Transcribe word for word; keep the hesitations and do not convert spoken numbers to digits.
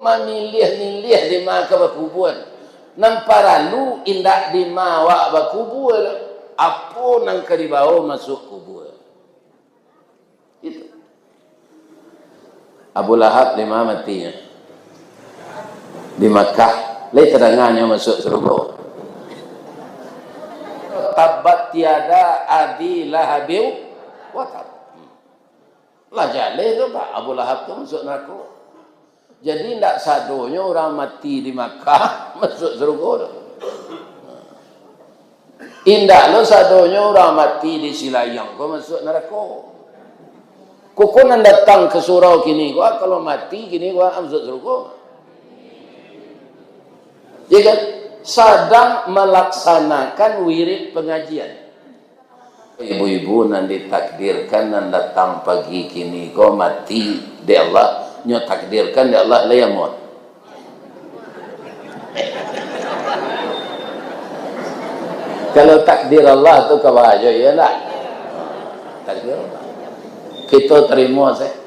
Mamiliah-miliah dima ka bakubua. Nan paralu indak dima awak bakubua, apo nan ka dibawo masuak kubua. Itu. Abu Lahab dima matinyo? Di Makkah. Lai tadanganyo masuak sarugo? Tabbat yada Abi Lahabin wa tab. Lah jaleh tu, Pak, Abu Lahab tu masuak narako. Jadi, indak sadonyo urang mati di Makkah masuak sarugo tu. Indak lo sadonyo urang mati di Silayang ko masuak narako. Kok nan datang ka surau kini ko, kalau mati kini ko, masuak sarugo. Ya kan? Sadang malaksanakan wirid pangajian. Ibu-ibu nan ditakdirkan nan datang pagi kini ko mati dek Allah, nyo takdirkan dek Allah lai amuah. Kalau takdir Allah tu ka bahayo, iyo ndak? Takdir Allah. Kito tarimo sajo.